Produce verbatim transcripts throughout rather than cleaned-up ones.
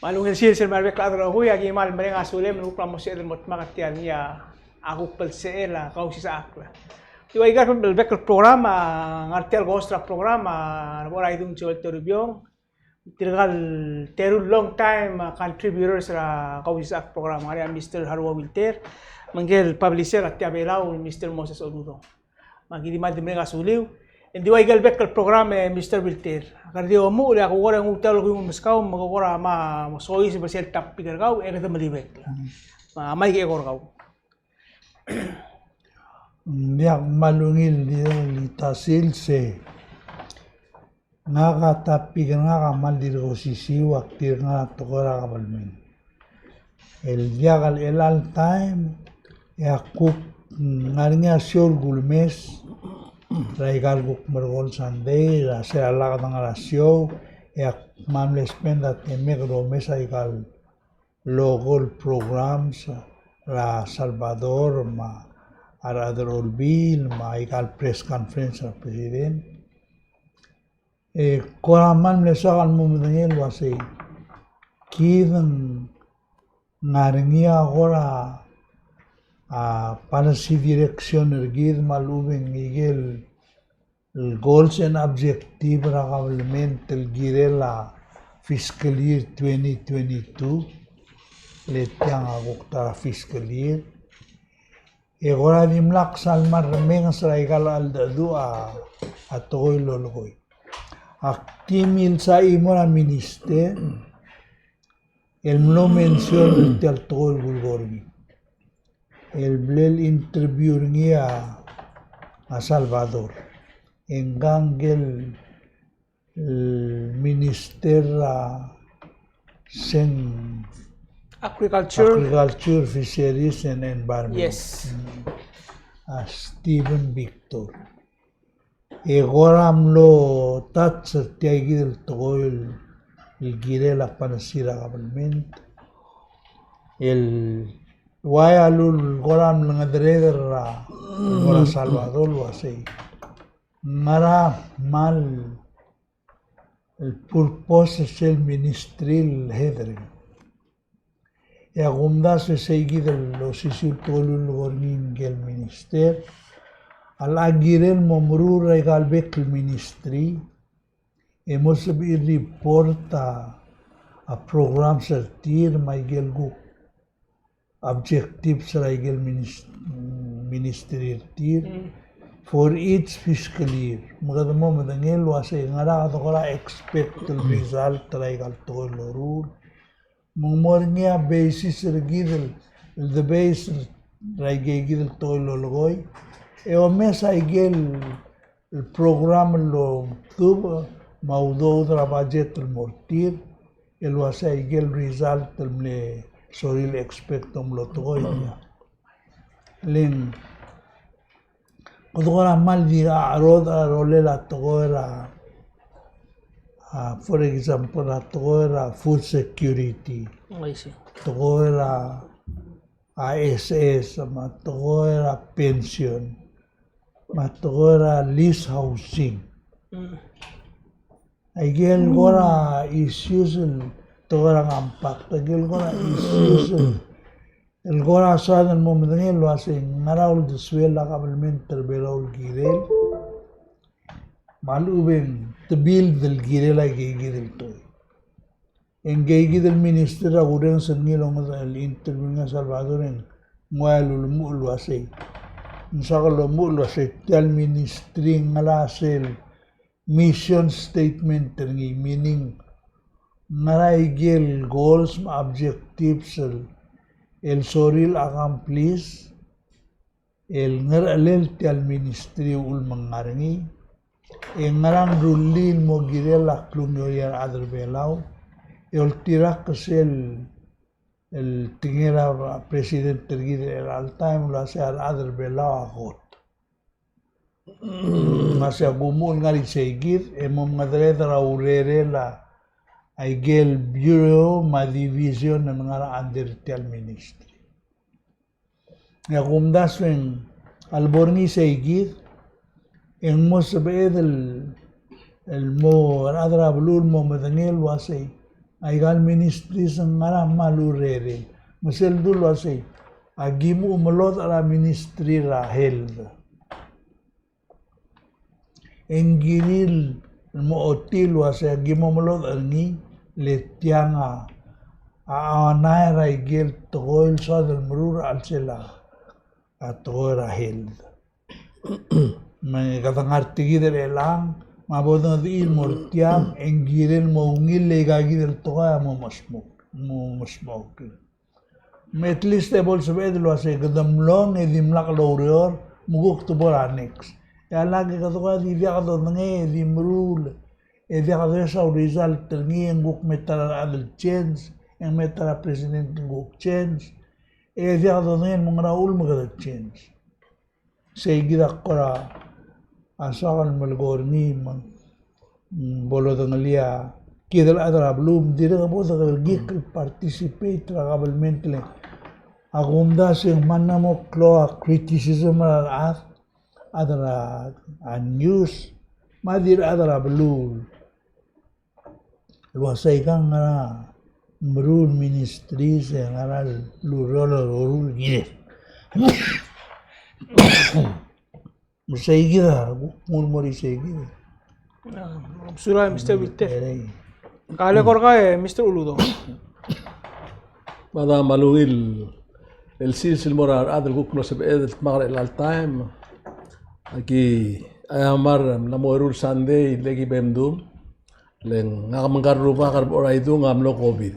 Me a ungil sils el mo er a rebek el chad el rokui, aki kmal mereng a sulem el kuk mo sebeched el mo dmak er tia el ngii a kuk belsechel a Kausisechakl. Di ua ika el bek el program a ngar tia el host er a program a Reboraidung Joel Toribiong, tirka el teru el long time, uh, contributors er a Kausisechakl program, ngar er ngii a Mister Haruo Wilter, me ngike el publisher er a Tia Belau, Mister Moses Odudo. Me aki di kmal di mereng a suliu. Ng di ua ika el bek el program e Mister Wilter, a kede di omuchel e a kuk kora nguu tia el kuk meskau, me kuk kora mo soiseb er sel topic er kau, e kede melibek. Me a mike e kora kau. Ng diak, kmal ungil di ta el sils e ngak a topic er ngak a kmal dirk osisiu, ak dirk ngar er a tekoi er a kabelment. El diak el chelecha el taem e ak kuk ngar er ngii a show el kulemes er aika el kuk merekong el sandei, er a sel lak de ngar er a show, e ak kmal mle spend a temek el omes aika el local programs er a Salvador, me a rechad er a Olbiil, me aika el press conference er a president. E kora kmal mle soak el mo medengei el uasei, kid ng ngar er ngii a kora, a, policy direction er kid me a lechub e ng ikel el goals and objective er a kabelment el kirel a fiscal year twenty twenty-two, le tiang a kuk ta er a fiscal year. E kora dimlak sal kmal remenges er aika el cheldecheduch a, a tekoi el lolekoi. Ak di milsa chimo er a minister el mlo mention er tia el tekoi el kulekoi er ngii. El mle interview er ngii a, a Salvador. E ngka ngike el, el minister er a seng Agriculture. Agriculture, Fisheries and Environment. Yes. Mm. A Steven Victor. E kora mlo touch er tia ikid el tekoi el kirel a policy er a kabelment. El uai a lul kora mlengedered er a, kora Salvador el uasei, ngera kmal el purpose er sel ministry el head er ngii. E a kumdasu e seikid el osisiu el tekoi el lulekoi er ngii ngike el minister a locha kirel el mo meruul er aika el bek el ministry e mo sebechir el report a, a programs er tir me aike el kuk objectives er aike el minis-, ministry er tir, mm, for each fiscal year. Me kede mo medengei el uasei ngera kede kora expect el, mm, result er aika el tekoi el loruul. Me ng mo er ngii a basis er kid el, el debate er aike ikid el tekoi el lolekoi. E omes aike el, el program el lomtubech me a udoud er a budget el mo er tir, el uasei aike el result el mle sorir el expect el mlo tekoi. Le ng kede kora kmal di cherodech a rolel a tekoi er a, a, for example, a tekoi er a food security. I see. Tekoi er a, a S S, me a tekoi er a pension, me a tekoi er a lease housing. Mm. Aike el kora issues el tekoi er a compact, aike el kora issues el el kora soad el mo medengei el uasei ngera uldesuel a kabelment er a Belau el kirel me a lechub e ng te build el kirel aike ikid el tekoi. E ngike ikid el minister a kurrenges er ngii el ongedei el interview er ngii a Salvador e ng ua el ulemuchel el uasei, ng soak el omuchel el uasei tia el ministry ngera sel mission statement er ngii, meaning ngera aike el goals me a objectives el, el sorir el accomplish, el ngerechelel tia el ministry el me ngar er ngii, e ngera ng rullii el mo kirel a klungiolel a rechad er a Belau, e oltirakl sel, el tekingel a president er kid er chelecha el taem el uasei a rechad er a Belau a kot. Me sei a kumuchel el ngar er seikid, e mo mengedereder a urerel a, aike el bureau me a division el ngar er a under tia el ministry. E a kumdasu e ng a lebo er ngii seikid, e ng mo sebeched el, el mo er a rechad er a beluu el mo medengei el uasei Aika el ministry se ng ngar er a kmal urerel. Me sel dul uasei, aki mo melodech er a ministry er a health. E ng kirir el mo ochotii el uasei aki mo melodech er ngii, le tiang a, a, a onaer a ikel tekoi el soad el meruul er a chelsel a, a tekoi er a health. Me kede ngar er tia kid er chelechang, me a bo dengedechii el mo er tiang, e ng kirel mo ungil le aika kid el tekoi a mo mesmok, mo mesmok. Me at least e bo lsebeched el uasei kede mlong e dimlak loureor, me kuk de bo er a next. E a lak e kede kuk di diak dodengei e di meruul, e diak domes a result er ngii e ng kuk me ta er a rechad el change, e ng me ta er a president e ng kuk change, e diak dodengei el mo ngera uchul me kede change. Sei kid a kora soak el melekoi er ngii me, mm, bo lodengelii a kid el chad er a beluu, me dirrek bo dekerekikl el participate er a kabelment le. A kumdasu e ng mla mo klou a criticism er a rechad, chad er a, a news, me a di rechad er a beluu. El uasei ka ngera meruul ministry se ngera el ureor el loruul kirel. Me sei kid a, kuk nguu el mo er isei kid. Ah, sulang, Mister Victor. Ka le kora kau, e, Mister Uludong. Mada me a ungil el sils el mo er a rechad el kuk mlo sebeched el dmak er chelecha el taem. Aki, a mera el mla mo eru el Sunday, le ki bem dum. Le ngak me ngka el rubak er a bo er a idung a mlo COVID.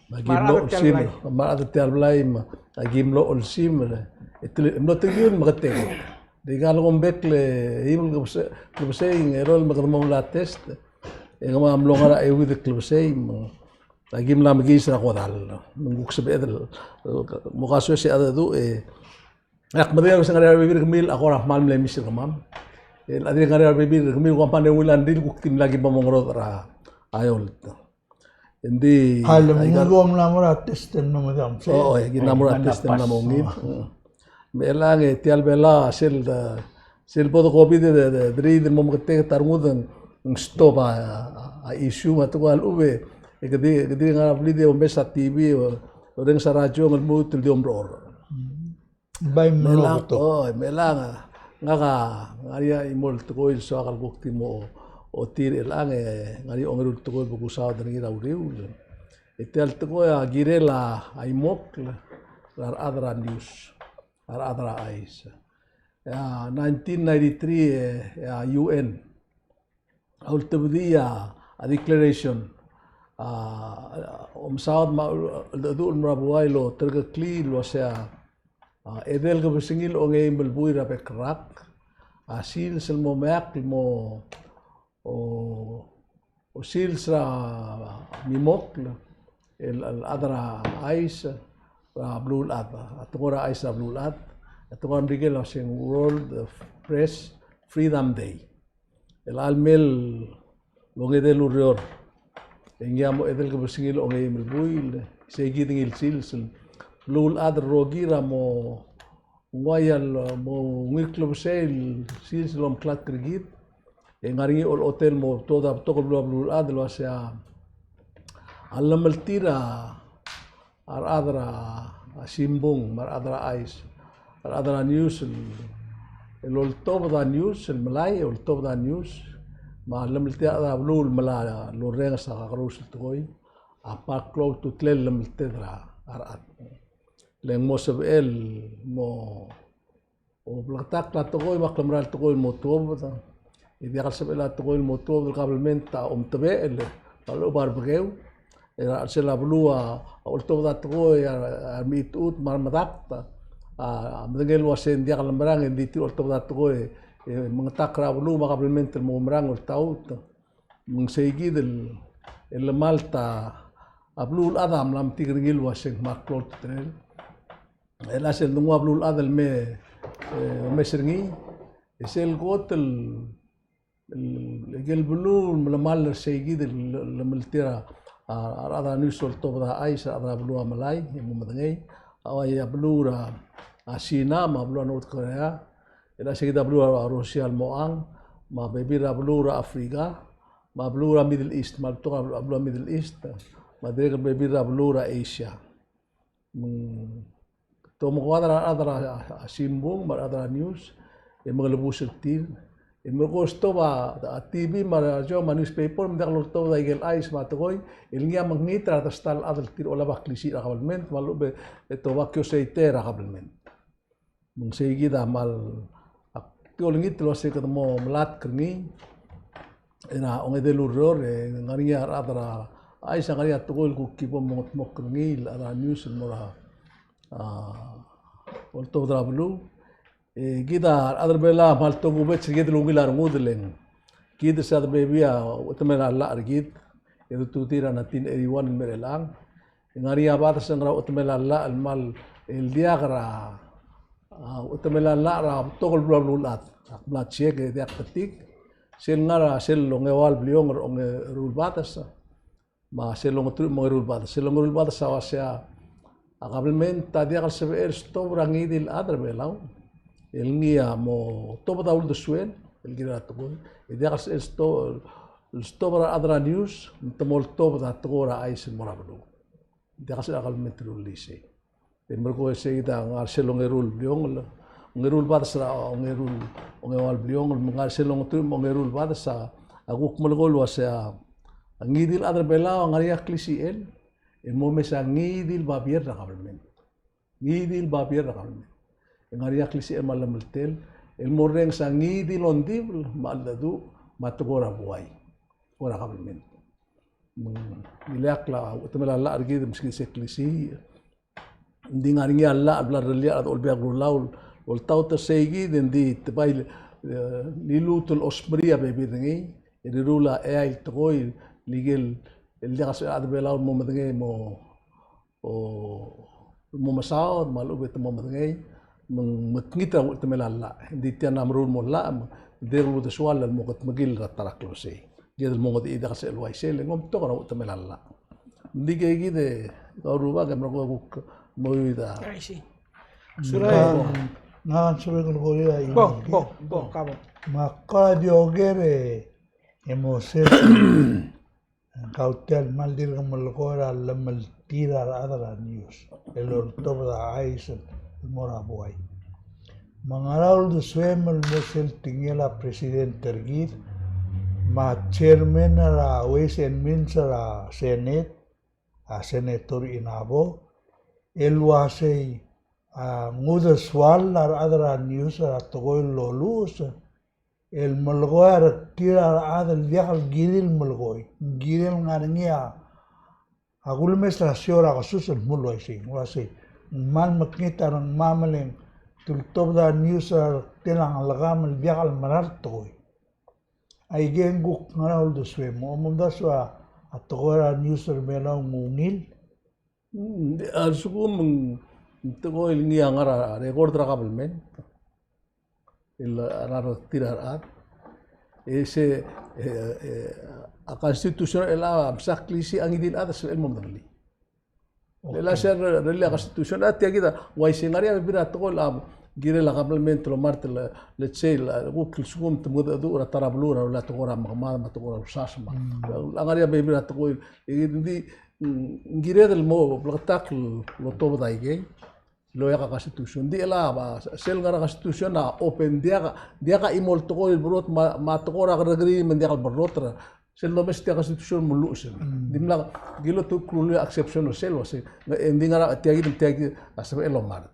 Me aki mlo olsim, me a rechad er tia el blai, me aki mlo olsim, le, e te, mlo tekiu el meketek. Di ka le kom bek le, e, klebesei, klebesei, ng erol me kede mo mla test. E kemam a mlo ngar er a euid el klebesei, me aki mla mekiis er a kodall. Me ng kuk sebeched el, el, mo kasoes e a dedu, e, Ak medengei el uasei ng ngar er ngii a rebebil er kemiu a kora kmal mle miss er kemam. E a dirrek el ngar er ngii a rebebil er kemiu a kmal ungil a rengrir el kuk di mla ki bo mongerodech er a eolt. Engdi a le mengko a mla mo er a test el mla mo er a, o, e, ki mla mo er a test el mla mo ngii. Me chelechang e tia el Belau a sel, sel bo de COVID e de, de, de riid el mo meketeket a rengud e ng stop a, a, a issue me a tekoi a lechub e, e kede, kede ngar er a blid e omes a TV, o, orrenges a radio e ng lmuut el di omerechorech. Bai mlo betok. O, me chelechang, ngak a ngar er ngii a chimo el tekoi el soak el kuk di mo ochotii er chelechang, e ngar er ngii a ongeru el tekoi el bo kusaod er ngii er a uriul. E tia el tekoi a kirel a imokl er a rechad er a news, a rechad er a chais. E a nineteen ninety-three, e, e a U N a ultebedii a, a declaration. A, omesaod me a cheldecheduch el mo er a buai el oterekeklii el uasei a, a, edei el kebesengil a ongeim el buil er a bek el rak a sils el mo meakl el mo, o, o sils er a mimokl el, el chad er a chais er a beluulechad. A tekoi er a chais er a beluulechad, a tekoi er a Merikel a uasei ng World Press Freedom Day. El chelecha el mei el ongedei el ureor e ngii a mo edei el kebesengil a ongeim el buil, sei kid ngii el sils el beluulechad el rokir a mo ng uai el mo ungil klebesei el sils el omeklatk er kid. E ng ngar er ngii a olechotel el mo tuobed a betok el beluu a beluulechad el uasei a llemeltir a a rechad er a simbung, me a rechad er a chais, a rechad er a news el, el oltobed a news el melai, oltobed a news, me a llemeltir a rechad er a beluu el melai el orrenges a kakerous el tekoi, a kmal klou a ultutelel el llemeltir er a rechad. Le ng mo sebechel el mo O bleketakl a tekoi me a klemera el tekoi el mo tuobed. E diak el sebechel a tekoi el mo tuobed el kabelment a omtebechel, me a lechub a rebekeu. E a chelsel a beluu a oltobed a tekoi a, a remechitechut me a remedakt. A, a medengei el uasei ng diak lemerang e ng di tir a oltobed a tekoi, e mengetakl er a beluu me a kabelment el mo merang e oltaut. Me ng sei kid el, el lemalt a beluulechad a mla metik er ngii el uasei ng kmal klou a ultutelel. E a sel denguu a beluulechad el me, e, omes er ngii, e sel kot el, el, ikel beluu el melemall er sei kid el, el, el llemeltir a, a, a rechad er a news el oltobed a chais, a rechad er a beluu a melai, e mo medengei, a, a beluu er a, a China, me a beluu er a North Korea, e a sei kid a beluu er a Russia el mochang, me a bebil er a beluu er a Africa, me a beluu er a Middle East, me a betok a beluu er a Middle East, me a dirrek el bebil er a beluu er a Asia. Me ng te omekoad er a rechad er a, a, simbung, me a rechad er a news, e mengelebus er tir. E merkong e stob a, a T V, me a radio, me a newspaper, me ng diak loltobed a ikel chais me a tekoi, el ngii a mekngit er a ta el chad el tir a olab a klisiich er a kabelment, me a lechub e te oba kiosei er a kabelment. Me ng sei kid a kmal, ak di olengit el uase kede mo melatk er ngii, er a ongedei el ureor, e ng ngar er ngii a rechad er a chais, a ngar er ngii a tekoi el kuk ki bo mengedmokl er ngii, el chad er a news el mo er a, a, oltobed er a beluu. E kid a rechad er a Belau a kmal tokubets er kid el ungil a rengud el ng kid a se er a bebil a uchetemel a llach er kid, e de tutii er a nineteen eighty-one el mei er chelechang. E ng ngar er ngii a bades el ngar er a uchetemel a llach el kmal el diak er a, a, uchetemel a llach er a betok el beluu er a beluulechad. Ak mla check e diak ketik. Sel ngar er a sel ongeua el bliongel er a ongeru el bades, me a sel ongeteruich me a ongeru el bades. Sel ongeru el bades a uasei a kabelment a diak el sebechel el stob er a ngii di el chad er a Belau el ngii a mo tobed a uldesuel el kirel a tekoi. E diak el sebechel el stob, el stob er a rechad er a news, me te mo oltobed a tekoi er a chais el mo er a beluu. Diak el sebechel a kabelment el rullii sei. E merkong e sei kid a ngar er sel ongeru el bliongel, ongeru el bades er a ongeru, ongeua el bliongel, me ngar er sel ongeteruich me a ongeru el bades a, a kuk melekoi el uasei a ngii di el chad er a Belau a ngar er ngii a klisichel el mo mes a ngii di el babier er a kabelment. Ngii di el babier er a kabelment. E ng ngar er ngii a klisichel me a llemeltel el mo orrenges a ngii di el ongdibel me a cheldecheduch me a tekoi er a buai, tekoi er a kabelment. Me ng ileakl a uchetemel a llach er kid, meskid se klisiich, ng di ngar er ngii a llach el bla lerellii a rechad er a Olbiil er a Kelulau el oltaut er sei kid, e ng di te bai, e, liluut el chosmerii a bebil er ngii, e riruul a eai el tekoi el ikel, el diak a sebechel a rechad er a Belau el mo medengei mo o mo mesaod, me a lechub e te mo medengei, me ng mekngit er a uchetemel a llach. Ng di tia a meruul el mo llach, me ng dirrek el uldesuall el mo kedmekill er a ta er a klebesei. Kid el mo ngedechii e diak el sebechel el uaisei, le ng omtok er a uchetemel a llach. Ng di kid e, kau rubak, e merekong e kuk mo uid a. I see. Surai. Ngak a Surai Gregoria. Bo, bo, bo, ka bo. Me ak di oker e, e mo se Kau tia el kmal dirk melekoi er a llemeltir a rechad er a news el oltobed a chais el mo er a buai. Me ngera uldesuem el mo sel tekingel a president er kid me a chairman er a Ways and Means er a Senate, a Senator Inabo, el uasei a nguu a soal a rechad er a news er a tekoi el loluches el melekoi a rektir a rechad el diak el kirir el melekoi. Ng kirir el ngar er ngii a, a kulemes er a show er a kesus el dmu el uaisei, ng uaisei. Ng kmal mekngit a rengmam el ng te oltobed a news er a rektir a ngelekam el diak el mera el tekoi. Aike ng kuk ngera uldesuem, omdasu a tekoi er a news er a Belau ng ungil? Mm, a lsekum ng tekoi el ngii a ngar er a record er a government el ngar er tir a rechad. E se, e, e, a constitution er chelechang a msa klisiich a ngii di el chad a sebechel el mo medengelii. Okay. Chelechang se er a, er a constitution er chelechang, tia kid a uaisei, ngar er ngii a bebil er a tekoi el kirel a government el omart el, let's say, el kuk lsekum te mengedecheduch er a ta er a beluu er a, er a tekoi er a mekemad me a tekoi er a usas me a, mm, a ngar er ngii a bebil er a tekoi, e ng di, mm, ng kired el mo bleketakl el otobed aikei el okiu a constitution. Di chelechang a, sel ngar er a constitution a open, diak, diak a chimo el tekoi el berrot me a, me a tekoi er a kerrekeriil me ng diak el berrot er a, sel domes tia constitution me a lluches. Mm. Dimlak, kilo tu klulu a exception er sel uasei, ng di ngar er a tia kid, tia kid a sebechel el omart.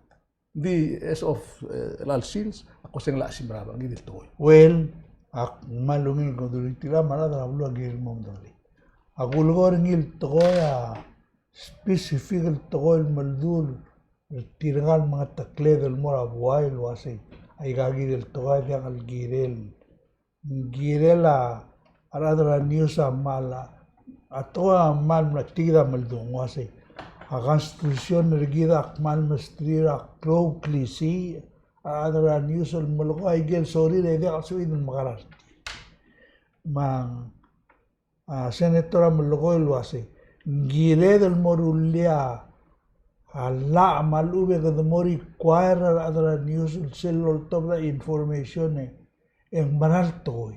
Di as of, eh, chelechal sils, a koseng el chesimer a ngii di el tekoi. Well, ak kmal ungil el kuk dulii tia me a rechad er a beluu a kirel el mo medengelii. A kulekoi er ngii el tekoi a specific el tekoi el meldul er tirka el mengetekled el mo er a buai el uasei, aika kid el tekoi a diak el kirel, ng kirel a rechad er a news a kmal, a tekoi a kmal mla tia kid a meldung el uasei, a constitution er kid a kmal mesterir a klou el klisiich, a rechad er a news el melekoi aike el sorir e diak el sebechir el mekerang. Me a a senator a melekoi el uasei, ng kired el mo rullii a llach me a lechub e kede mo require a rechad er a news el sel loltobed a information e ng mera el tekoi.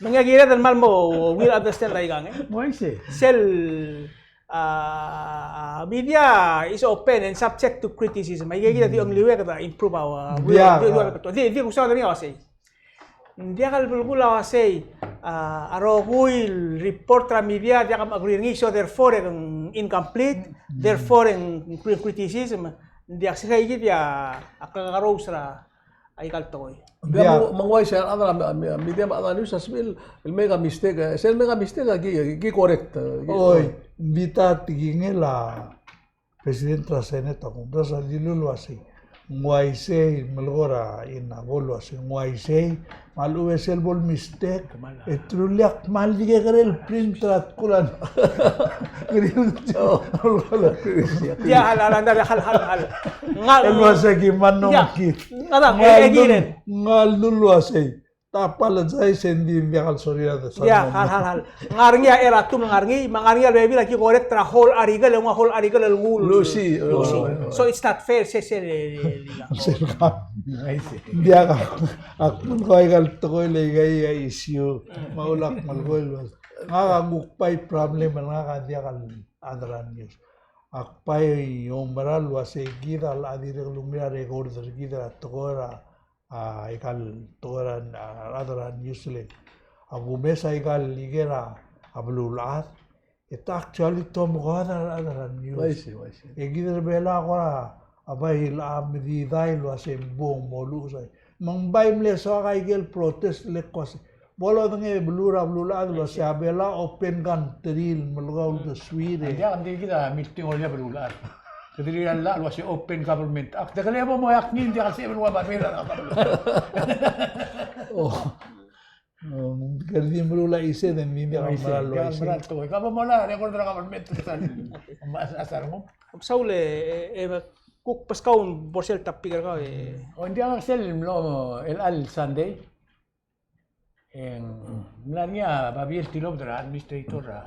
Me ng kired el kmal mo, we'll understand er aikang, e. Uaisei. Sel, a, media is open and subject to criticism. Aikakid a di ongliueked a improve our, di, di, di, di, di, di, Ng diak el belkul a uasei, a, a rokui el report er a media, diak a agree er ngii, so therefore e ng incomplete, therefore e ng cri-, criticism, ng diak. Se kid a, a kakerous er a, aika el tekoi. Ng diak. Me ng uaisei a rechad er a me-, me-, media me a rechad er a news a sebechel el make a mistake, e sel make a mistake a ki, ki correct, e, ki. Oi, ng di ta tekingel a President er a Senate a kumdasu a dilu el uasei, ng uaisei, melekoi er a Inabo el uasei, ng uaisei, me a lechub e sel bo el mistake, e truly ak kmal di kekerei el print er a tkul a. Ia, hal, hal, hal, hal, hal. Ngar-, el uasei ki mano, ia, ki. Ngar-, e, e, kiren. Ngar-, el uasei. Ta apologize e ng di diak el sorry er a. Ia, hal, hal, hal. Ngar er ngii a er a tum ngar er ngii, me ngar er ngii a lebebil a ki correct er a whole article, e ng ua whole article el nguu. Lusi, lusi. Oh. So it's not fair, se, se, le, le, le, le. Ng diak a, ak mle kuk aika el tekoi el aika, aika issue. Me a ulak melekoi el uasei. Ngak a kuk bai problem el ngak a diak el chad er a news. Ak bai oumera el uasei kid a locha dirrek el umiil a record er kid er a tekoi er a a, aika el tekoi er a, a, rechad er a news le. A kumes aika el ikel a, a beluulechad. E te actually te omekoad a rechad er a news. Uaisei, uaisei. E kid er a Belau a kora, a bai el a medidai el uasei bo moluches. Me ng bai mle soak aike el protest le kmo uasei, bo lodengei a beluu er a beluulechad el uaisei. Uasei a Belau a open country el melekoi a uldesuir e. Ng diak, ng di kid a milting el beluulechad. Kede di a llach el uasei open government. Ak, de kele bo mo yak ngii, ng diak el sebechel el ua babier a government. Oh. Oh, kede di meruul a isei e ng di diak el mera el uaisei. Diak el mera el tekoi. Ka bo mo llach a record er a government. Saul e, e, kuk beskau bo er sel topic er kau e. O, ng diak sel mlo, el, el Sunday. E ng mla er ngii a babier el tilobed er a administrator er a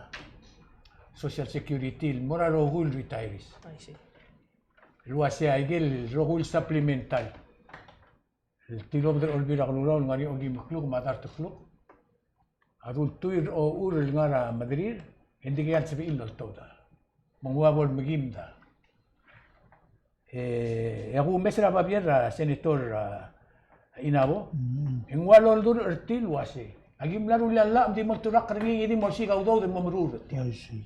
Social Security el mo er a rokui el retirees. I see. El uasei aike el rokui el supplemental el tilobed er a Olbiil er a Kelulau el ngar er ngii a okeim el kluk me a dart el kluk a dultuil er a ochur el ngar er a mederir, e ng dikea el sebechir el oltobed. Me ng ua bo lemekimd a. E, e a kumes er a babier er a Senator, a, Inabo. Mm. E ng ua loldurech er tir el uasei, aki mla rullii a llach me ng di mo olturakl er ngii e di mo osiik a udoud el mo meruul er tir. I see.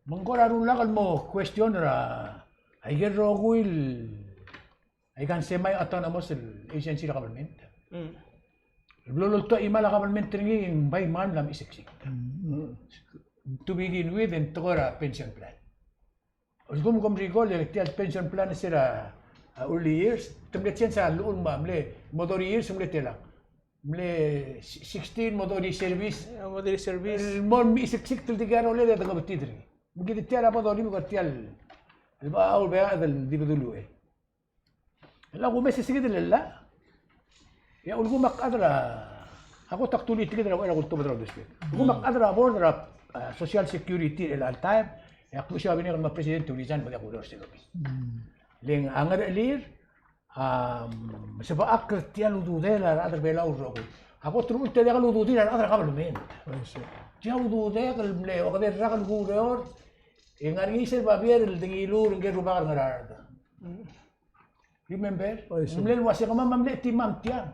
Me ng kora rullak el mo question er a, aike el rokui el, aika el semi-autonomous el agency er a government. Mm. El blo loltuu a chimal a government er ngii e ng bai mal mla mechiseksikd. Mm. To begin with, e ng tekoi er a pension plan. Lsekum kom recall, e tia el pension plan er sel, a, early years, te mle change a llechul me a mle, mo thirty years, mle telak. Mle si-, sixteen, mo thirty service. Eh, mo thirty service. El mo mechiseksikd el dikea rolel e de kebetid er ngii. Me kid tia er a bo dolim, kede tia el, el ba, a, el ba, el di bedulu e. El a kumes e se kid el llach. E a ulekum a chad er a, a kot ak dulii tia kid er a uchei er a kultubed er a uldesuir. Ulekum a chad er a board er a, a, Social Security er chelecha el taem, e ak luchesii a Kabineks el mo president e resign me diak kulecholt er sel obis. Mm. Le ng a ngerechelir, a, mesebechakl er tia el ududel a rechad er a Belau el rokui. A kot el uchul e te diak el ududir a rechad er a government. I see. Tia ududek el mle okedei el rak el kureor, e ng ngar er ngii sel babier el de ngiluu er ngike el rubak el Ngaraard. Mm. Remember? Oh, yes, sir. Ng mle uase kemam a mle chetimam tiang.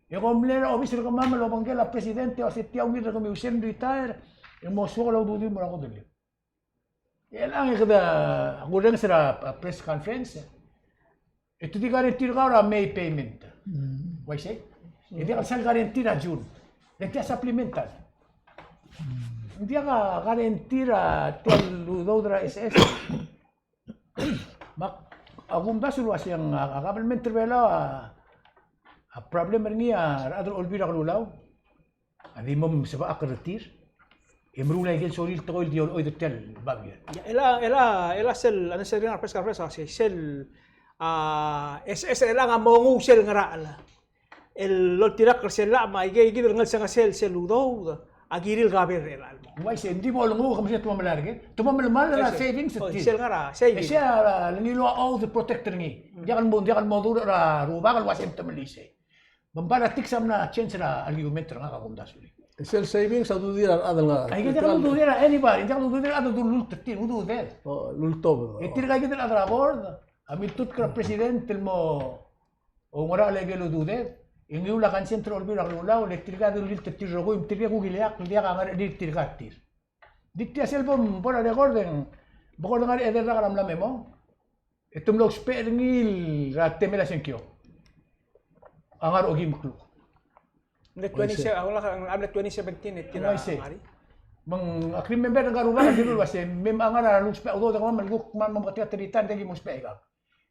E kom mle er a obis er kemam el obengkel a president e uase tia ungil er kemiu, sel retire, e mo soak el ududir el mo er a kodellel. E chelechang e kede kurrenges er a, a, press conference. E te di guarantee er kau er a May payment. Mm. Uaisei? E diak el sal guarantee er a June. Le tia supplemental. Mm. Ng diak a guarantee er a tia el udoud er a S S. Me a kumdasu el uase ng, a, a government er a Belau a, a problem er ngii a rechad er a Olbiil er a Kelulau a di mo mesebechakl er tir e meruul aike el sorir el tekoi el di olechoid er tia el babier. Ia, e le, e le, e le sel, a sel ngar er a press conference a se, sel, a, S S er chelechang a mo nguu sel ngerachel el loltirakl er sel llach me aike, aike el ngelsengesel sel udoud a kirir el kaber er chelechang. Ng uaisei, ng di bo lenguu, ke mesa te mo melai er ngii. Te mo melemall er a savings er tir. Sel ngar er a savings. E sei a le ngiluu a oath el protect er ngii. Diak el mo, diak el mo dulii er a rubak el uase te melisei. Me ng bai er a tiks a mla change er a argument er ngak a kumdasu. E sel savings a ududir a rechad el ngar. Aike diak el ududir a anybody, diak el ududir a rechad el dulult er tir, ududir. O, lultobed. E tirka kid el chad er a board a miltutk er a president el mo oungerachel aike el ududed, E ngii a consent er a Olbiil er a Kelulau, le tirka a dulii er tir el rokui, me tirke kuk ileakl, el diak a ngar er tir tirka er tir. Di tia sel bo, bo er a record e ng, bo kora ngar er a edei el rak er a mla memong. E te mlo ousbech er ngii er a temel a sengkio. A ngar er a okeim el kluk. Ng mle twenty, a mle twenty seventeen e tir a ngar er ngii. Me ng, ak remember ngka el rubak a dilu el uase, me a ngar er a lousbech a udoud e kemam el kuk kmal mo meketeketang e ng diak ki mo ousbech aikang.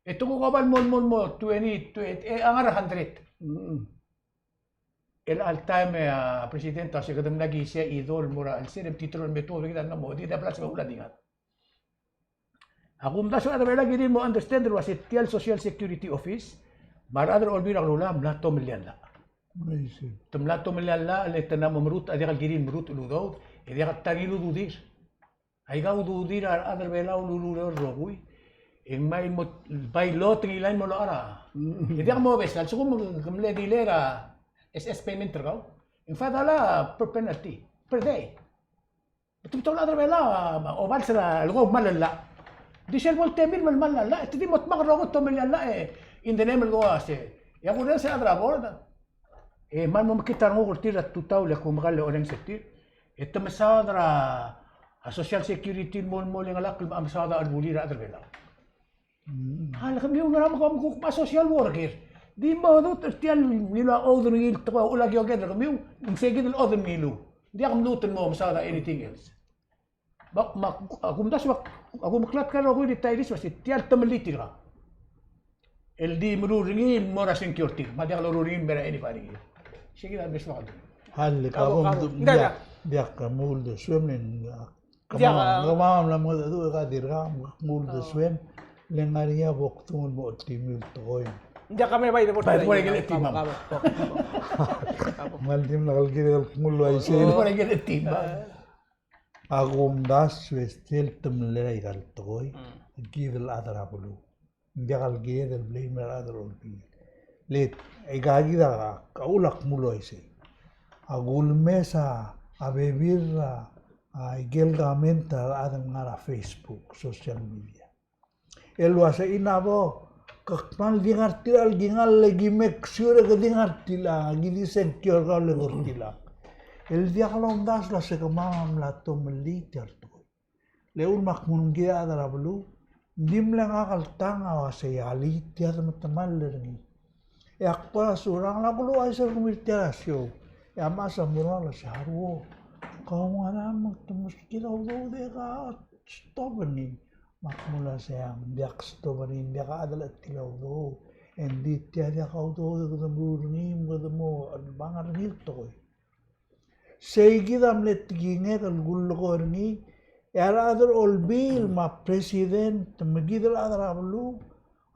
E te kuk oba el mo, mo, mo, twenty, twenty, e a ngar er a hundred. Mm. El all time e a president a se kede mla ki sei a idol el mo er a chelsel e mtiterir el me tuobed er kid a mla mo di, e a bla se kuk ladingat. A kumdasu e a rechad er a Belau a kirir el mo understand el uase tia el Social Security Office me a rechad er a Olbiil er a Kelulau a mla tomellii a llach. Te mla tomellii a llach, le te mla mo merutech, a diak el kirir el merutech el udoud, e diak el ta er ngii el ududir. Aika ududir a rechad er a Belau el ulureor el rokui. E ng mei el mo, bai lotengii el mo locha er a. E diak mo obes, a lsekum ke mle delay er a S S payment er kau, e ng five dollar per penalty, per day. Te betok el chad er a Belau a obals er a leko kmal llach. Di sel bo el temir me kmal llach, e te di mo dmak el rokui e tomellii a llach e in the name el ko uase. E a kurrenges er a chad er a board e kmal mo mekngit a renguk er tir er a tutau el kumekall e orrenges er tir. E te mesaod er a Social Security el mo, mo lengelakl me a mesaod a chelebulir a chad er a Belau. Mm. A le kemiu ngera me kom kuk kmo social worker. Di mo dut er tia el ngiluu a oath er ngii el tekoi a uchul a ki oked er kemiu, ng sei kid el oath er ngii el ngiluu. Diak mluut el mo mesaod a anything else. Ba, me a kumdasu a, a kumeklatk er a rokui el retirees el uase tia el temellii tirka el di meruul er ngii el mo er a sengkio er tir, me a diak loruul er ngii el mo er a anybody. Sei kid a best. Alii, kabo, kabo. Ng diak, diak, kabo, uldesuem e ng Kemam, kemam a mla mengedecheduch e ka dirkak, ng uldesuem, le ngar er ngii a bo kdung el mo chetimiu el tekoi. Ng diak, kemam e bai de bo, bai de bo er a ikel chetim. Kmal dimlak el kirel el kmo uaisei. Bo er a ikel chetim. A kumdasu e sel temellel aika el tekoi, kid el chad er a beluu. Ng diak el kired el blame er a rechad er a Olbiil. Le aika kid a uchul a kmo uaisei. A kulemes a bebil er a, a ikel comment er a rechad el ngar er a Facebook, social media. El uasei, "Ina bo, ke kmal di ngar er tirka el kingall, le ki make sure e ke di ngar er tiang, ki di sengkio er kau le ke er tiang." El diak lomdasu el uasei kemam a mla tomellii tia el tekoi. Le uchul me ak nguu ngii a chad er a beluu, ng di mle ngak el tang a uasei alii, tia de metemall er ngii. E ak bo er a Surangel, ak uluuchais er kemiu er tia el show. E a mechas a mo er ngak el uasei, "Aruo, kau ngera me te meskid a udoud e ke stop er ngii?" Me ak mo uasei, "Ng diak stop er ngii, ng diak a chad el chetil a udoud. E ng di tia diak a udoud e kede meruul er ngii me kede mo chelebangel er ngii el tekoi." Sei kid a mle tekingek el kulekoi er ngii, e a rechad er a Olbiil me a president me kid el chad er a beluu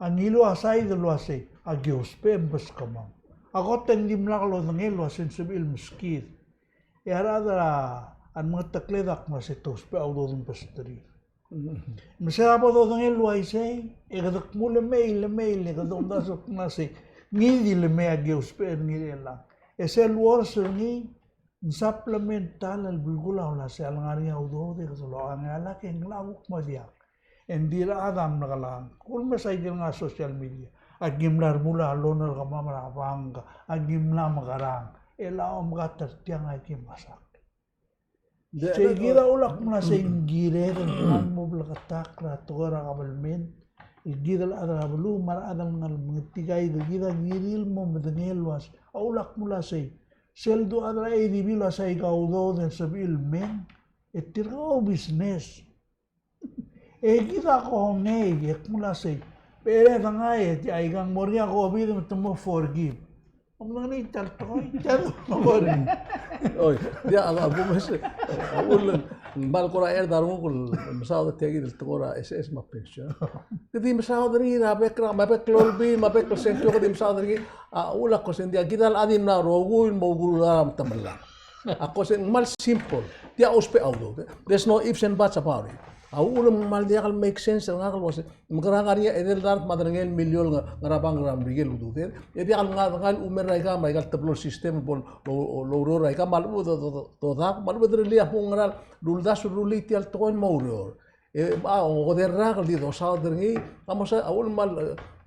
a ngiluu a side el uasei, "Aki ousbech e mbeskemam." A kot e ng dimlak lodengei el uasei ng sebechir el meskid. E a rechad er a mengetekled a kmo uasei, "Te ousbech a udoud e mbesterir." Me se er a bo dodengei el uaisei, e kede kmo lemei, lemei, le kede omdasu el kmo uasei, ngii di lemei, aki ousbech er ngii er chelechang. E sel worse er ngii, ng supplemental el belkul a uasei a lengar er ngii a udoud e kede locha ngii a lak e ng locha kuk mo diak. E ng di a rechad a mlekelekang. Kulemes a ikel ngar er a social media. Aki mla remuul a loan er kemam er a bank, aki mla mekerang. E locha omkat er tiang e aki mesang. Sei kid a uchul a kmo uasei ng kired el kmal mo bleketakl er a tekoi er a kabelment el kid el chad er a beluu me a rechad el ngar er a mengetik, aika kid a kirir el mo medengei el uasei, a uchul a kmo uasei, sel du chad er a ADB el uasei aika udoud e ng sebechir el meng, e tirka a business. E kid a kongei, e kmo uasei, bered a ngai, e tia ikang mo er ngii a COVID me te mo forgive. Omdengei tia el tekoi, tia el tekoi. Oi, tia a, a, bo mes, a, uchul, ng kmal kora er a renguk el mesaod er tia kid el tekoi er a SS me a pension. Ke di mesaod er ngii er a bek er a, me a bek el olbiil, me a bek el sengkio, ke di mesaod er ngii, a, uchul a ko se ng diak, kid a locha di mla rokui el mo okulul a metemellang. A ko se ng kmal simple. Tia ousbech a udoud. There's no ifs and buts about it. A uchul me ng kmal diak el make sense er ngak el uase, mekerang e ngar er ngii a edei el dart me a derengel miliol ngar er a bank er a Merikel el ududir. E diak el ngar er ngii a umerang aika me aika el teblo el system el bo lo, lo, loureor er aika me a lechub e do, do, do, dodak, me a lechub e derellii a bung ngera el uldasu el rullii tia el tekoi el mo oureor. E, a, okedei el rak el di dosaod er ngii, a mo sa, a uchul me a,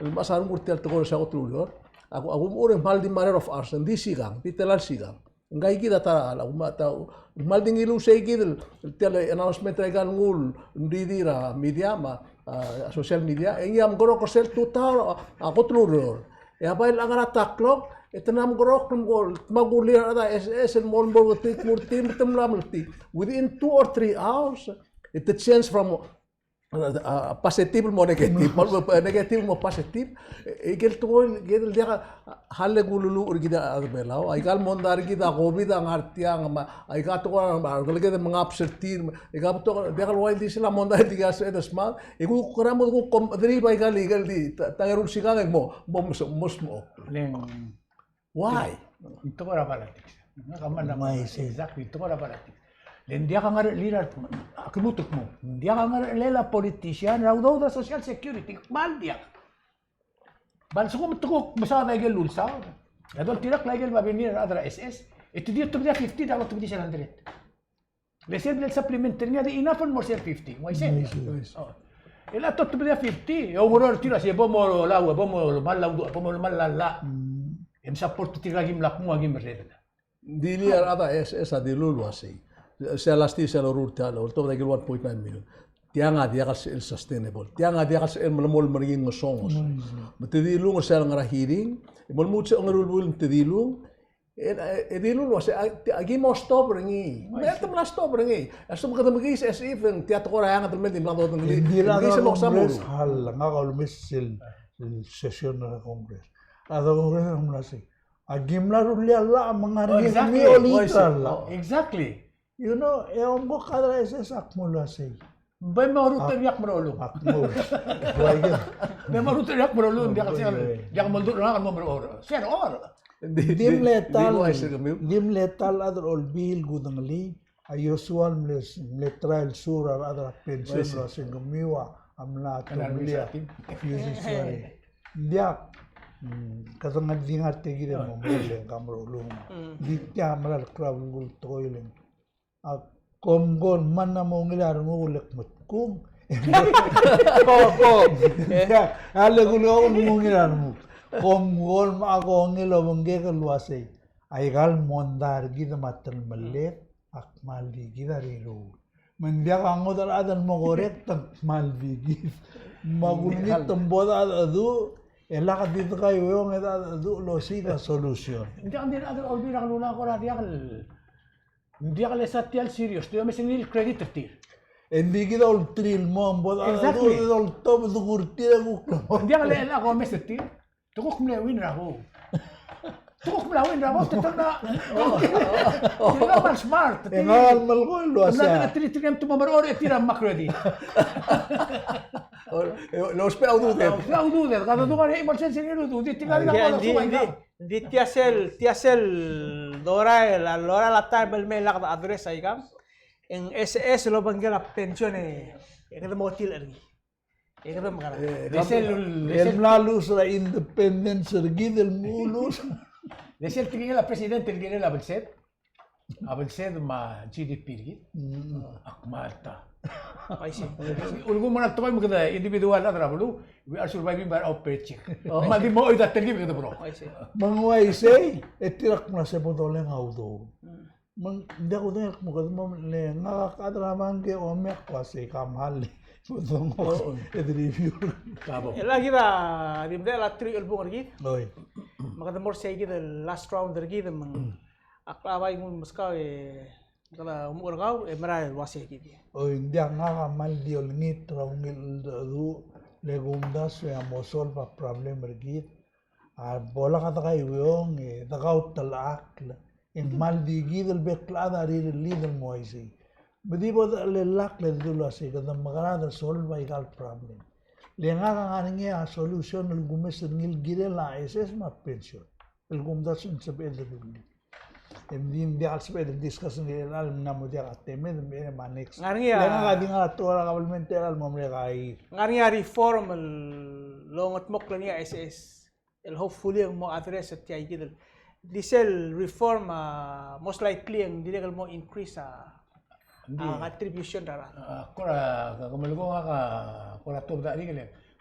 el mechas a renguk er tia el tekoi er a saikot el ureor. a ku, a kumerang e ng kmal di matter of hours, ng di sikang, di telal sikang. Ng kaikid a ta, a ku me a ta, ng kmal di ngiluu sei kid el, el tia el announcement er aika el nguu el di er a media me a, a, social media, e ngii a mekerok er sel tutau, a, a kot el ureor. E a bai el ngar er a ta klok, e te mla mekerok el mo, te mla kulir a rechad er a S S el mo, mo metik, mo metik, te mla metik. Within two or three hours, e te change from, a, a, positive el mo negative, mo, mo negative el mo positive. E, e ikel tekoi, ikel diak a, a, hale kululu er kid a Belau. Aika el mondai er kid a COVID a ngar tiang me, aika tekoi a, a, ngeleked a mengabs er tir, aika betok, diak el uaisei sel mondai er kid a sebeched el smal. E kuk kora mo kuk kom, derive aika el, ikel di, ta, ta ngerung sikang e mo, mo, mo, mo, mo. Leng. Why? Ng tekoi er a politics. Ng kmal, ng kmal, exactly, ng tekoi er a politics. Le ng diak a ngerchelel a, a kemut el kmo, ng diak a ngerchelel a politician er a udoud er a Social Security, kmal diak. Bal sekum te kuk mesaod a ikel ulsaod, e doltirakl a ikel babier er a rechad er a S S, e te di otobedii a fifty, diak lotobedii sel hundred. Le sel bla el supplement er ngii a di enough el mo er sel fifty, ng uaisei. Uaisei. Oh. E le a totobedii a fifty, e oumerang er tir a se bo mo lau, bo mo mal lau, bo mo mal lau. Mm. E msupport er tirka a kim lak nguu a kim merreder. Ng di le a rechad er a S S a dilu el uasei. Sel last year sel loruul er tia el, oltobed a ikel one point nine million. Tiang a diak el sustainable. Tiang a diak el melemolem er ngii el ngesonges. Mm. Me te dilu er sel ngar er a hearing, e mo lmuut sel ongeru el buil me te dilu, e, e, e dilu el uasei, a, a ki mo stop er ngii. Me te mla stop er ngii. A lsekum kede mekiis as if e ng tia tekoi er a eanged el mei e ng di mla dodengelii. Ng di mekiis el mo Congress, hal, ngak a ulemes el, el session er a Congress. A Congress a mla sei. A ki mla rullii a llach me ng ngar er ngii a kemiu el olengit er a llach. Exactly. You know, e a omko el chad er a S S a kmo el uasei. Bai mo ruut er ngii a kmerolung. Ak mo. Bai mo ruut er ngii a kmerolung, ng diak el sel, diak mo ldu er ngak el mo merechorech. Sel or. Di mle ta el, di mle ta el chad er a Olbiil el kudengelii, a Joshua el mle, mle try el suur a rechad er a pension el uasei ng kemiu a mla tomellii a fusion suari. Ng diak, mm, kede ngar di ngar tia kid el mo mle, le ng ka merolung. Di tia mera el klou a belkul el tekoi le ng A kom kol me a mo ungil a renguk el kmetkung. Ko, ko. A le kul ko me ungil a renguk. Kom kol me a ko ungil obengkek el uasei, aika el mondai er kid me a telemelled a kmal di kid a riruul. Me ng diak a ngodech el chad el mo correct e ng kmal di kid. Me a kulengit e ng bo dechedecheduch, e lak di dekaingeseu e dechedecheduch el osiik a solution. Ng diak, ng di rechad er a Olbiil er a Kelulau a kora diak el Ng diak le sa tia el serious, te omes er ngii el credit er tir. E ng di kid a ulterir el mo, bo, exactly, a, a, a, oltobed er tir e kuk mo. Ng diak le, le a omes er tir. Te kuk mle win er a bo. Te kuk mle win er a bo, te tona. Te tona smart. E ng kmal melekoi el uasei. Te tona, te tona, te tona, te tona, te tona, te tona, te tona, e, lo ousbech a ududed. Ousbech a ududed. Kede dungor e mo sensei el ududed. Tirka a di, di, di, di tia sel, tia sel dorael, a lorael a taem el me lak de address aikang. E ng S S el obengkel a pension e, e kede mo tilech er ngii. E kede mekerang. E, le sel, le sel mla lose er a independence er kid el mo lose. Le sel tekingel a president el kirel a belsed. A belsed me a G D P er kid. Mm. A kmal ta. Uaisei. Ulekum er a tekoi me kede individual el chad er a beluu, we are surviving by our paycheck. Oh. Me a di mo oid a telkib e kede bro. Uaisei. Me ng uaisei, e tir a kmo se bo doleng a udoud. Mm. Me ng diak kudengei el kmo kede mo le ngak a chad er a bangk e omek, uasei ka mle. Bo dongos, oh, oh, e de review. Ka bo. E le kid a di medechel a teruich el bung er kid. Oi. Me kede mo er sei kid el last round er kid me ng A klecha bai ng meskau e kede omuchel er kau e merael el uasei kid. Oi, ng diak, ngak a kmal di olengit er a ungil cheldecheduch le kumdasu e a mo solve a problem er kid. A bo lak dekaiueong e dekaut el chakl e ng kmal di kid el bek el chad a rirellid el mo uaisei. Me di bo dechelellakl e di dulu el uasei kede mekerang e de solve aika el problem. Le ngak a ngar er ngii a solution el kumes er ngii el kirel a S S me a pension. El kumdasu e ng sebeched el rullii. E ng di, ng diak el sebeched el discuss er ngii el chelecha el mla mo diak a temed, me ng mo next. Ngar er ngii a, le ngak a di ngar er a tekoi er a kabelment el chelecha el mo merek a ir. Ngar er ngii a reform el longedmokl er ngii a S S el hopefully e ng mo address er tia ikid el. Di sel reform a most likely e ng dirrek el mo increase a, a contribution er a rechad. A, kora, ke melekoi ngak a kora tuobed a chelikel e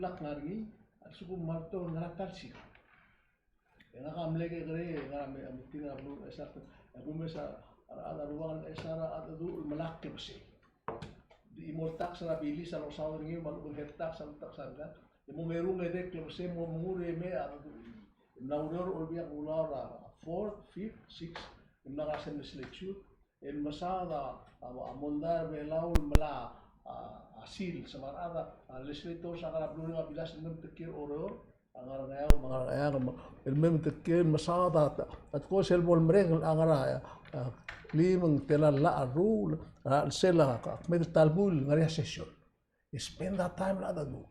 blak ngar er ngii, a lsekum ng mla er ngii a ta el sikang. E ngak a mle kekerei, e ngak a me, a meeting er a beluu er a Ngchesar, e kumes a rechad er a Rubak el Ngchesar a cheldecheduch el melai a klebesei. Di chimo el tax er a bilis a losaod er ngii, me a lechub e ng head tax a tax er ngak. E mo meruul e dek el klebesei, mo mengureor e mei a cheldecheduch. E mla oureor a Olbiil er a Kelulau er a fourth, fifth, sixth, e mla er a sel legislature. El mesaod a, a, a mondai er a Belau el melai a, a, a sils, me a rechad a, a legislators a ngar er a beluu er ngii a bilas el mei me te kiei er a Oreor, a ngar er a Ngeaur, me a ngar er a Ngeaur, me, el mei me te kiei el mesaod a, a, a tekoi sel bo lemerek el ngar er a, a, klim e ng tela el llach a rruul, a, sel a, a, kmeed er a ta el buil, ngar er ngii a session. E spend a time el cheldecheduch.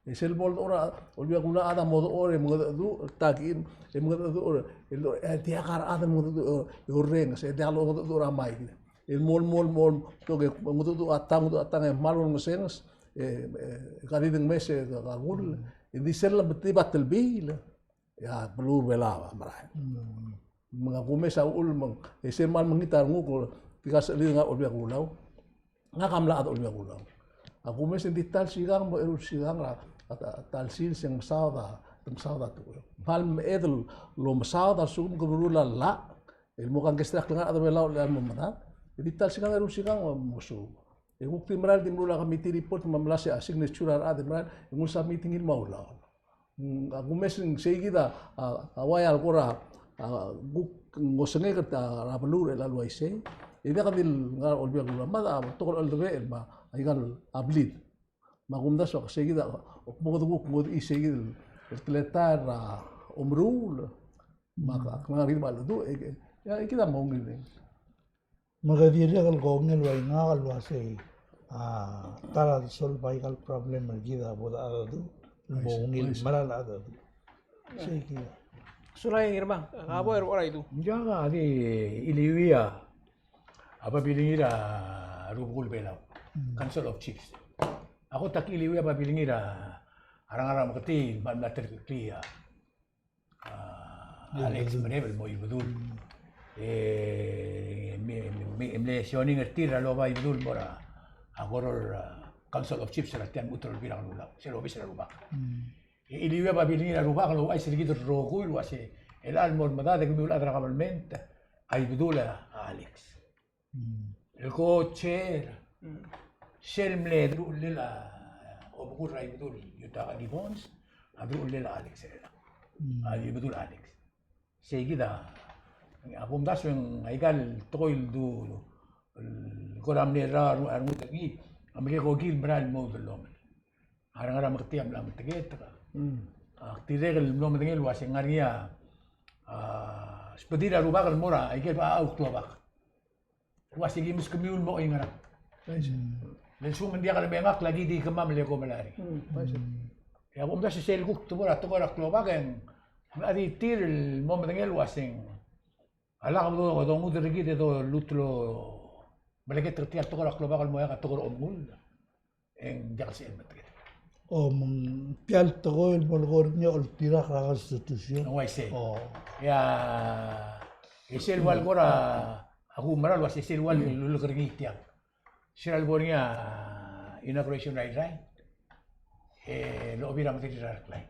E sel bo ledechor a Olbiil er a Kelulau a chad a mo dechor e mengedecheduch, ta el kiei, e mengedecheduch, e, e diak a rechad a mengedecheduch, e orrenges, e diak longedecheduch er a mail. E mo, mo, mo, tok e mengedecheduch a tang, mengedecheduch a tang, e kmal olengesenges, e, e, ka di dengmes e ka, ka kull, e di sel lebetii a telbiil. E a beluu er a Belau a merael. Mm. Me ng kumes a uchul me ng, e sel kmal mekngit a renguk, tirka el sechelid el ngar er a Olbiil er a Kelulau. Ngak a mla chad er a Olbiil er a Kelulau. A kumes e ng di ta el sikang, mo eru el sikang er a, a, a, ta el sils e ng mesaod a, mesaod a tekoi. Kmal meched el omesaod a lsekum ke meruul a llach el mo kangkei a rechad er a Belau el mo medad. E di ta el sikang, eru el sikang, mo mesuub. E kuk di merael di meruul a committee report me a melai a signature er a rechad e merael, e ng ulsa meeting el mo ulaol. Mm, a kumes e ng seikid a, a, a uai a lekor a, a, kuk ng osengek er a, er a beluu er chelecha el uaisei. E diak di el ngar er a Olbiil er a Kelulau, me a betok el cheldebechel me aika el blid. Me a kumdasu e seikid a, kuk mo kede kuk ngodechii seikid el, el teletael er a omeruul. Me a klengar er kid me a cheldecheduch, e, e, e kid a mo ungil. Me ke dirrek el kongei el ua ngak el uasei, a, ta er a di solve aika el problem er kid a bo de cheldecheduch, el mo ungil el mera el cheldecheduch. Sei kid. Sulang Ngirmang, a bo er a Aidu. Ngak a di chiliuii a babilngir a rubekul Belau, Council of Chiefs. A kot a chiliuii a babilngir a rengar er a Meketii, me a mla telkekii a a, Alex Mereb el mo Ibedul. E, me, me, me, mle sioning er tir er a loba Ibedul el mo er a, a Koror, a, Council of Chiefs er a tia el mechut er a Olbiil er a Kelulau, sel obis er a rubak. E, chiliuii a babilngir a rubak el ouchais er kid el rokui el uase, el chelecha el mo er medad e kemiu el chad er a government, a Ibedul a Alex. Mm. El ko chair, mm, sel mle deruchellel a, obekul er a Ibedul Yutaka Gibbons, a deruchellel a Alex er a. Mm. A Ibedul Alex. Sei kid a, a kumdasu e ng aika el tekoi el du, el kora mle er a, a rengud er ngii, a mle ko kid el merael el mo dellomel. A rengar er a Meketii a mla meteketek. Mm. Ak dirrek el mlo medengei el uase ng ngar er ngii a, a, sbedir a rubak el mo er a, aike el bechachau el klobak. el uase ki meskemiu el mo oingerang. Le lsekum ng diak el mei ngak, le aki di kemam el eko melai er ngii. E a kumdasu e sel kuk tebor a tekoi er a klobak e ng di tir el mo medengei el uaseng a lak bo dongud er kid e doluut el meleketek er tia el tekoi er a klobak el mo eak a tekoi er a omengull, e ng diak el sebeched el meteketek. O, me ng tia el tekoi el bo lekor ngii a oltirakl er a Constitution. Ng uaisei. O. E a, e sel ua el kora, a kumerang el uase sel ua el lulekoi er ngii tiang. Sera el bo er ngii a inauguration er a Irrai, e locha er a Madrid er a Reklai.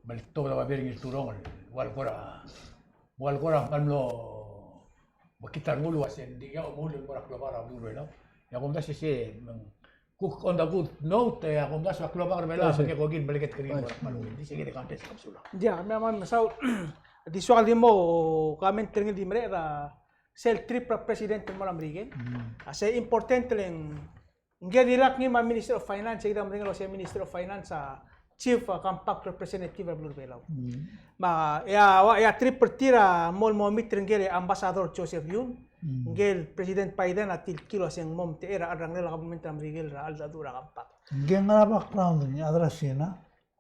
Me le tobed a babier er ngii el turong el ua el kora, ua el kora kmal mlo, mekngit a rengul el uase ng di ngii a omengull el mo er a klobak er a beluu er a Belau. E a kumdasu e se, me ng kuk on the good note, e a kumdasu a klobak er a Belau a mekekokil el meleketek er ngii el mo er a kmal ungil. Di se kid e contest, kom sulang. Ia, me a kmal mesaul, di soak el di mo comment er ngii el di merek er a sel trip er a president el mo er a Merikel. A se important le ng, ngike el dirkak ngii me a Minister of Finance, e kid a medengei el uase a Minister of Finance a chief, a, compact representative er a beluu er a Belau. Me a, e a, e a trip er tir a mo el mo meet er ngike el Ambassador Joseph Yun, ngike el President Biden a tilkii el uase ng mo omtechei er a cherrungel a kabelment er a Merikel er a cheldecheduch er a compact. Ngike el ngar er a background er ngii a chad er a Sina?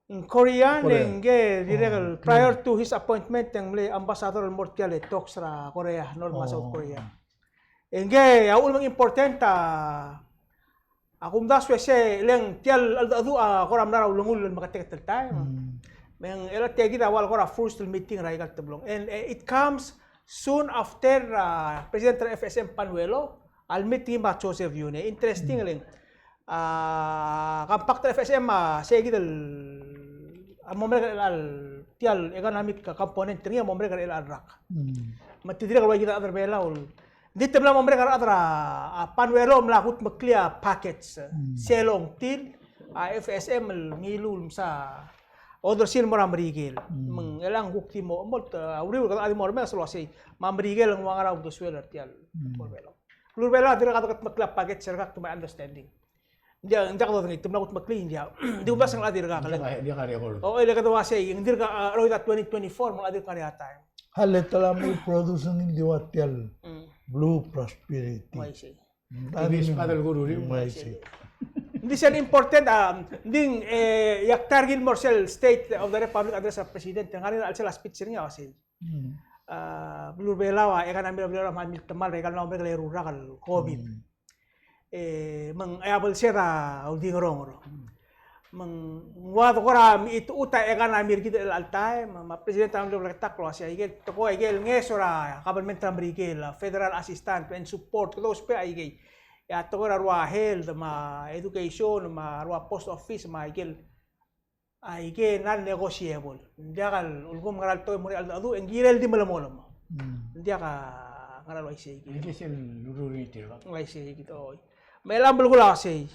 Ng Korean, e ngike dirrek el prior to his appointment e ng mle ambassador el mo er tia el talks er a Korea, North me a South Korea. E ngike a uchul me ng important a, a kumdasu e se le ng tia el cheldecheduch a kora mla er a ulengull el meketeket el taem. Me ng chelecha tia kid a ua el kora first meeting er aika el teblong. And, eh, it comes soon after, ah, President er a F S M Panuelo a le meet er ngii me a Joseph Yun. Interesting le ng a, compact er a F S M a, sei kid el, a mo merek er chelecha el, tia el economic component er ngii a mo merek er chelecha el rak. Me te dirrek el ua kid a chad er a Belau el, ng di te mla mo merek a rechad er a, a Panuelo el mla kudmeklii a package. Sel ongtil a F S M el ngiluu el msa odersii el mo er a Merikel. Me ng chelechang kuk di mo, mo, a uriul kede di mo remes el uasei, me a Merikel ng ua ngera a uldesuel er tia el, beluu er a Belau. Beluu er a Belau a dirrek a dekedmeklii a package er kak, to my understanding. Ng diak, ng diak dodengei, te mla kudmeklii, ng diak. Di kumdasu e ng locha dirkak. Ng diak a, ng diak a record. O, e le kede uasei, ng dirk a, a, er a twenty twenty-four, me ng locha dirk a ngii a taem. A le te mla mo produce er ngii el di ua tia el Blue Prosperity. Uaisei. Ng di sel important, a, ng di, e, e ak ta er ngii el mo er sel State of the Republic Address er a President, e ng ngar er ngii a chelsel a speech er ngii a uasei. A, beluu er a Belau, a, economy er a beluu er a Belau a mle miltemall er aika el mla mo merek el eru el rak el COVID. E, me ng, e, a belsed a uldingel er ngii. Me ng ua de kora mechitechut a economy er kid er chelecha el taem, me a President a mle bleketakl el uasei, aike el tekoi, aike el ngeso er a government er a Merikel, a federal assistance and support, kede ousbech aikei. E a tekoi er a rua health, me a education, me a rua post office, me aike el Aike non-negotiable. Ng diak el ulekum ngera el tekoi el mo er a cheldecheduch, e ng kirel di melemolem. Ng diak a ngera el uaisei kid. Ng di sel lurruul er ngii tirka. Uaisei kid, oi. Me chelechang belkul a uasei.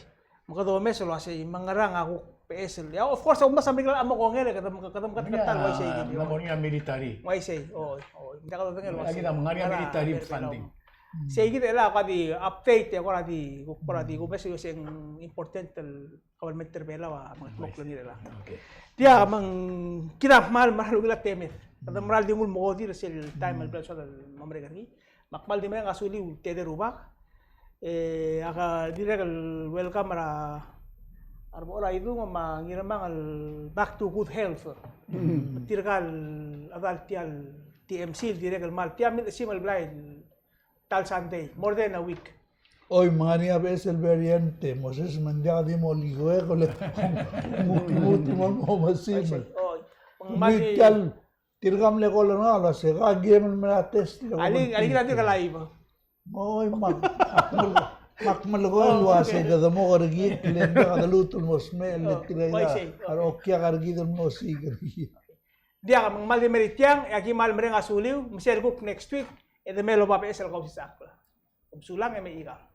Me kede omes el uasei, me ngerang a kuk beches el. Ia, of course, a kumdasu a Merikel a mo kongei, kede, kede meketeket el uaisei kid. Ng mo er ngii a military. Uaisei, oi, oi. Ng diak dodengei el uasei. Aki di ngar er ngii a military funding. Sei kid el a kora di update, e kora di, kora di, kumes el uasei ng important el Government er a Belau a mengetmokl er ngii er chelechang. Okay. Tia me ng kid a kmal mera el ungil a temed. Kede mera el di nguu el mekodir er sel taem el bla el soad el mo merek er ngii. Me ak kmal di mereng a suliu el tede rubak. E ak dirrek el welcome er a, a Rebechor a Idung me a Ngirmang el back to good health. Tirka el chedal tia el T M C el dirrek el kmal tia milechesimer el blai el ta el Sunday, more than a week. Oi, me ng ngar er ngii a beches el variant, Moses, me ng diak di mo likoek, e le kuk, kuk, kuk, kuk mo mesim. Oi, me ng kmal di tia el, tirka mle call er ngak el uase, ka game el mera test, le alii, alii, kede dirk live. Oi, me ak, me ak melekoi el uase, kede mo kerekikl, le ng diak de lmuut el mo smecher, le tirka a, a okiak er kid el mo siik er kid. Diak, me ng kmal di mera tiang, e aki kmal mereng a suliu, me sel kuk next week, e de mei el oba beches el kausisechakl. Kom sulang e mechikang.